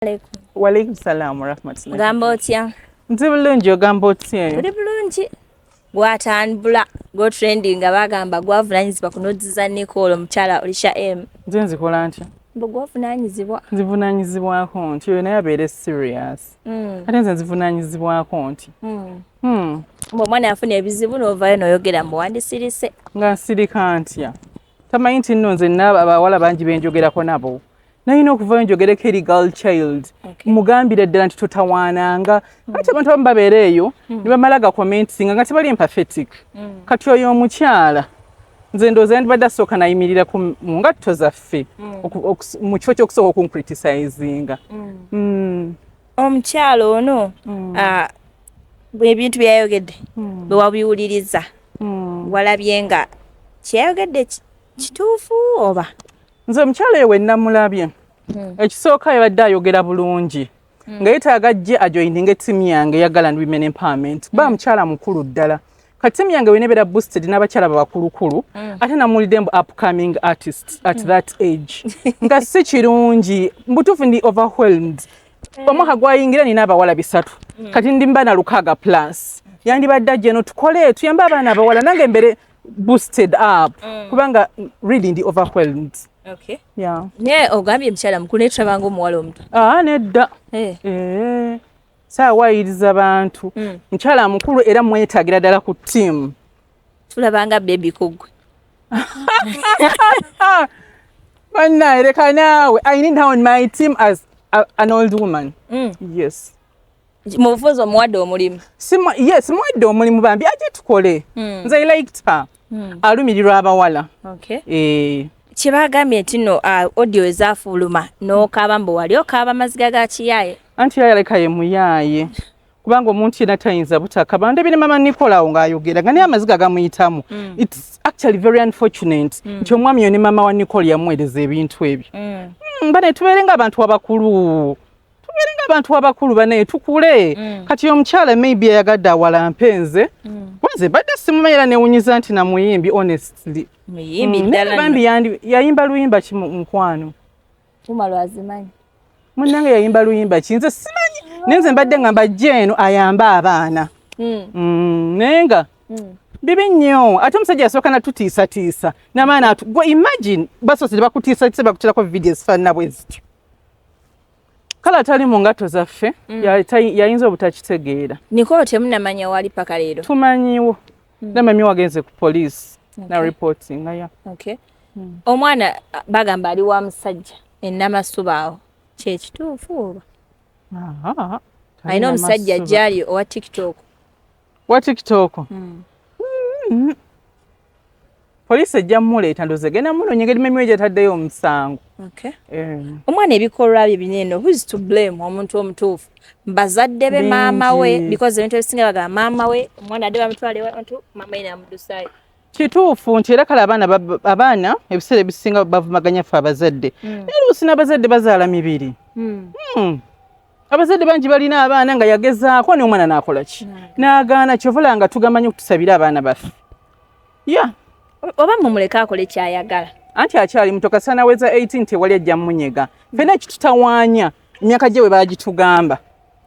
Alaikum. Walaikum salam warahmatullahi. Ogamba otya? Nzi bulungi, ogamba otya? Tuli bulungi. Gwatambula go trending nga bagamba gwavunanyizibwa ku nudes za Nicole omukyala Olisha M. Nze nzikola ntya? Mbu gwavunanyizibwa. Nzivunaanyizibwako nti oyo naye abeere serious. Ate nze nzivunaanyizibwako nti. Mbu omwana yafuna ebizibu n'ovaayo n'oyogera mbu wandisirise. Nga nsirika ntya? Tamanyi nti nno nze nnaaba abawala bangi benjogerako nabo. Nalina okuvayo njogereko eri girl child. Mugambire ddala nti totawaananga. Kati abantu abamu babeera eyo ne bamala gacommentinga nga tebali empathetic. Kati oyo omukyala nze ndowooza yandibadde asooka nayimirira mu ngatto zaffe mu kifo ky'okusooka okuncriticinga. Omukyala ono ebintu byayogedde bwe wabiwuliriza walabye nga kyeyayogedde kituufu oba? Nze omukyala oyo we namulabye, ekisooka yabadde ayogera bulungi nga yeetaaga ajje ajoininga ettiimu yange eya Girl and Women Empowerment, kuba mukyala mukulu ddala. Kati ttiimu yange wenebeera boosted n'abakyala babakulukulu, ate namuwulidde mbu upcoming artist at that age, nga si kirungi. Mbutuufu ndi overwhelmed. Omwaka gwayingira nina abawala 300, kati ndi mbaana 600 plus. Yandibadde ajja eno tukole, tuyambe abaana abawala, nange mbere boosted up, kubanga really ndi overwhelmed. Yeah. Naye ogambye mukyala mukulu, naye tulabanga omuwala omuto. Ah, nedda. Eh. Eh, saawayiriza bantu. Mukyala mukulu era mwetaagira ddala ku ttiimu. Tulabanga baby kuggwe. Bannaye, leka naawe. I need her on my team as an old woman. Yes. Mu bufunze omuwadde omulimu. Yes, muwadde omulimu, bambi aje tukole. Nze I liked her. Alumirirwa abawala. Eh. Kyebagambye nti nno audio ezaafuluma n'okaaba, mbu wali okaaba maziga ga kiyaaye. Anti yayaleka ye muyaaye, kubanga omuntu yenna tayinza butakaba. Ndabye ne mama Nicole ng'ayogera nga naye amaziga gamuyitamu. It's actually very unfortunate nti omwami yo ne mama wa Nicole yamuweereza ebintu ebyo. Bane tubeere ng'abantu abakulu, tubeere ng'abantu abakulu, banaye tukule. Kati omukyala maybe yayagadde awalampe nze, wanze badde simumanyi era newunyiza nti namuyimbi, honestly. Muyimbi Naye ddala. Bambi yayimba luyimba ki mukwano? Uma lwazimanyi. Munnange, yayimba luyimba ki? Nze simanyi, naye nze mbadde ngamba jje eno ayambe abaana. Naye nga bibi nnyo. Ate omusajja yasooka natutiisatiisa n'amaana atu gwe imagine basoose ne bakutiisatiisa, bakutirako vidiyo ezifaanana bwe zityo. Kale atali mu ngatto zaffe yayinza obutakitegeera. Nicole temunamanya wali paka leero? Tumanyiwo, namami wagenze ku poliisi na reporting aya. Okay. Omwana bagamba ali wa musajja enamasuba awo, kyekituufu oba? Alina omusajja gyali owa TikTok. Wa TikTok? Poliisi ejja mmuleeta, ndowooza egenda munoonya engeri memi we gyataddeyo omusango. Okay. Eh. Omwana ebikolwa bye binene, who is to blame? Omuntu omutuufu bazadde be, maama we? Bingi. Because ebintu ebisinga bagamba maama we, omwana adde bamutwala ewantu, maama ye namudusayo. Kituufu nti era kale abaana abaana ebiseera ebisinga bavumaganya ffe abazadde, naye oluusi n'abazadde bazaala mibiri. Abazadde bangi balina abaana nga yagezaako ne omwana n'akola ki, n'agaana. Kyovula nga tugamanyi okutusabira abaana baffe ya. Oba mumuleke akole kyayagala. Anti akyali muto, kasana weza 18 tewali ajja munyega. Ffenna ekitutawaanya emyaka gye we bagitugamba,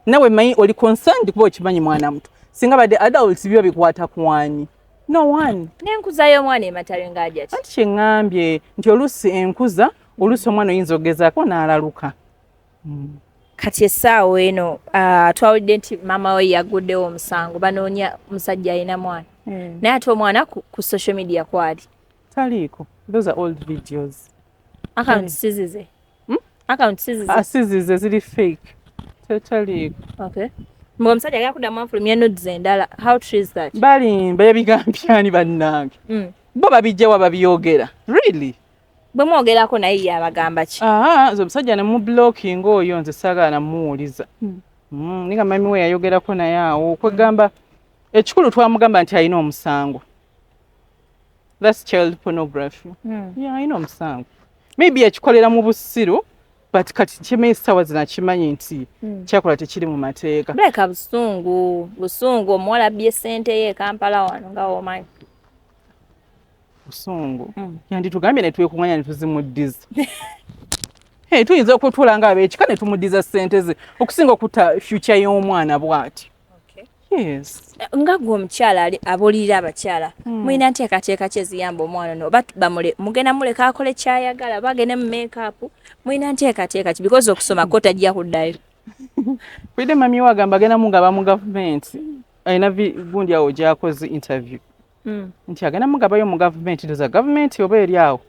nawe manyi oli concerned kuba okimanyi mwana muto. Singa badde adults biba bikwata kwani? No one. N'enkuza y'omwana ematale ng'ajja ki? Anti kyeŋŋambye nti oluusi enkuza, oluusi omwana oyinza okugezaako n'alaluka. Kati essaawa eno twawulidde nti maama we yaguddewo omusango, banoonya musajja alina mwana, naye ate omwana ku social media kwali. Taliiko, those are old videos. Account sizize? Account sizize? Asizize, ziri fake. Taliiko. Okay. Mbu omusajja agenda kuddamu afulumya nudes endala, how true is that? Balimba. Yabigambye ani bannange? Bo babijjawa babyogera, really? Bwe mwogerako naye yabagamba ki? Aa, nze omusajja ne mublocking oyo, nze saagala namuwuliza. Ninga mami we yayogerako naye awo kwegamba ekikulu twamugamba nti alina omusango, that's child pornography. Yeah, alina omusango. Maybe yakikolera mu busiru, but kati kimanyi essaawa zino akimanyi nti kyakola tekiri mu mateeka. Buleka busungu, busungu, omuwala abbye ssente ye e Kampala wano nga womanyi. Busungu. Yanditugambye ne twekuŋŋanya ne tuzimuddiza. Hey, tuyinza okutuula nga ab'ekika ne tumuddiza ssente ze okusinga okutta future y'omwana bw'ati. Yes. Nga gwe omukyala ali abuulirira abakyala, mulina nteekateeka ki eziyamba omwana ono? Oba bamule mugenda muleka akole kyayagala, oba agende mu makeup, mulina nteekateeka ki? Because okusoma ko tajja kuddayo. Kwide mami we agamba agenda mugaba mu gavumenti, alina gundi awo gy'akoze interview nti agenda mugabayo mu gavumenti, ndoza gavumenti oba eri awo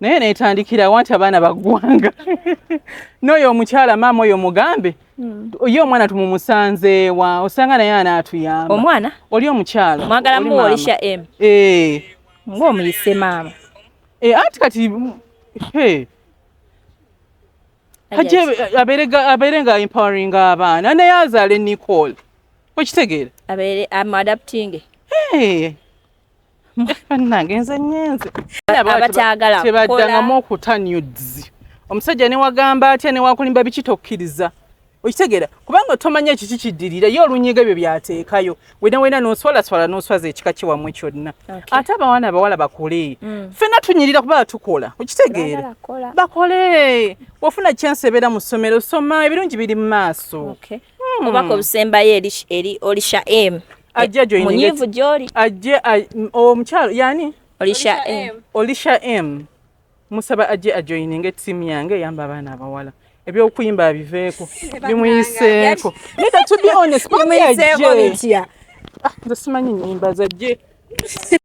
naye netandikirawo nti abaana baggwanga n'oyo omukyala maama oyo mugambe ye omwana tumumusanzeewa, osanga naye anaatuyamba. Omwana? Oli omukyala. Mwagala oli muwa maama. Olisha M? Eh. Ng'omuyise maama. Eh, anti kati hey. Ajje abeere nga empowering abaana naye azaale Nicole, okitegeera? Abeere amuadopting. Hey. Bannange, nze nyenze. Abataagala tebaddangamu okuta nudes. Omusajja newagamba atya, newakulimba biki, tokkiriza, okitegeera? Kubanga tomanya kiki kiddirira ye. Olunyiga ebyo byateekayo wena wena noswalaswala noswaza ekika kiwammwe kyonna. Ate abawana abawala bakole. Ffenna tunyirira kuba tukola, okitegeera? Baagala kukola. Bakole. Wofuna chance ebeera mu ssomero, soma, ebirungi biri mu maaso. Okay. Obubaka obusembayo eri Olisha M? Ajja joininge. Munyiivu gy'oli. Ajje omukyalo yani. Olisha M. Olisha M, musaba ajje ajoininge ttiimu yange eyamba abaana abawala. Ebyokuyimba abiveeko, bimuyiseeko. Nedda, to be honest, bambi. Bimuyiseeko Ajje. bitya? Ah, nze simanyi nnyimba zajje.